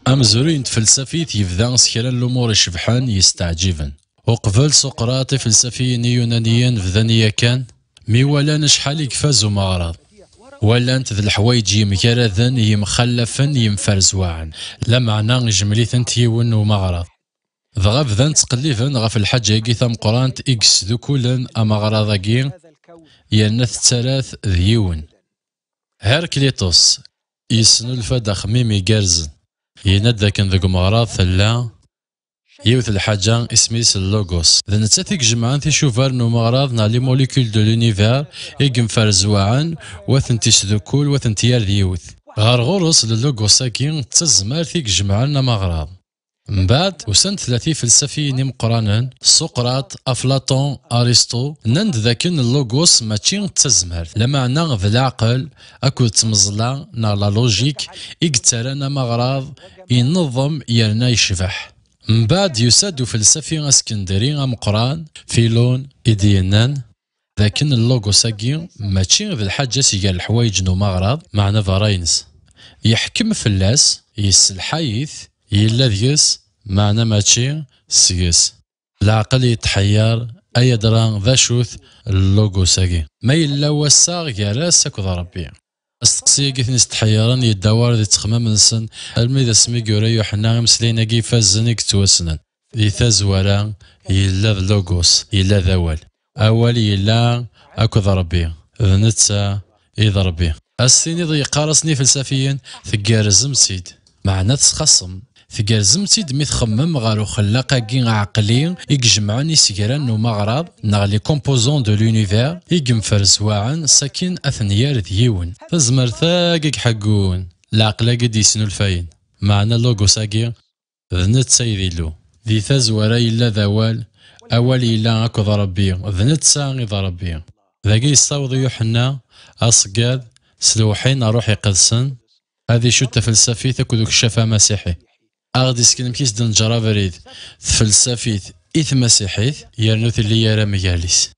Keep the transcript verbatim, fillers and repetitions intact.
Amezruy n tfelsafit yebda s kra n lumuṛ icebḥen yesteɛǧiben. Uqbel Suqraṭ, ifelsafiyen iyunaniyen bdan yakan mi walan acḥal i ifaz umaɣraḍ. Walan-t d leḥwayeǧ yemgaraden, yemxallafen, yemferzwaɛen, lameɛna ijemmel-itent yiwen n umaɣraḍ. Dɣa bdan ttqelliben ɣef lḥaǧa-agi tameqqrant i yesdukulen amaɣraḍ-agi, yerna tettarra-t d yiwen. Herklitus yesnulfa-d axemmim igerrzen. Yenna-d dakken deg umeɣraḍ tella yiwet n lḥaǧa isem-is Logos. D nettat i ijemɛen ticubar n umeɣraḍ neɣ les molécules de l'univers i yemferzwaɛen, wa tent-isdukul, wa tent-yerr d yiwet. Ɣer ɣur-s, Logos-agi d tazmert i ijemɛen amaɣraḍ. Mbeɛd, usan-d tlata ifelsafiyen imeqqranen, Suqraṭ, Aflaṭun, Aristu, nnan-d dakken Logos mačči d tazmert, lameɛna d leɛqel akked tmeẓla neɣ la logique i yettarran amaɣraḍ ineḍem yerna yecbeḥ. Mbeɛd, yusa-d ufelsafi askendri ameqqran, Filon, i d-yennan dakken Logos-agi mačči d lḥaǧa s gar leḥwayeǧ n umaɣraḍ, meɛna berra-ines. Yeḥkem fell-as, yesselḥay-it, yella deg-s, meɛna mačči seg-s. Leɛqel yettḥeyyeṛ, ay adra d acu-t Logos-agi? Ma yella wassaɣ gar-as akked Ṛebbi. Asteqsi-agi i ten-isteḥyiren yedda war di ttexmam-nsen, armi d asmi i yura Yuḥenna imeslayen-agi ifazen i yettwassnen. Di tazwara, yella d Logos, yella d Awal. Awal yella akked Ṛebbi, d netta i d Ṛebbi. Ad s-tiniḍ yeqqar-asen ifelsafiyen, tgerrzem-tt-id. Meɛna tesxaṣem. Tgerrzem-tt-id mi txemmem ɣer uxellaq-agi aɛeqli i ijemɛen isegran n umaɣraḍ, neɣ les composants de l'univers, i yemferzwaɛen, sakin ad ten-yerr d yiwen. Tazmert-agi i iḥeggun, leɛqel-agi d-yesnulfayen. Meɛna Logos-agi d netta i d Illu. Di tazwara yella d Awal, Awal yella akked Ṛebbi, d netta i d Ṛebbi. Dagi yessaweḍ Yuḥenna aṣeggad s lewḥi n Ṛṛuḥ Iqedsen, ad icudd tafelsafit akked ukcaf amasiḥi. Ad aɣ-d-isken amek i s-d-neǧǧer abrid tfelsafit i tmasiḥit, yernu telli ara mgal-is.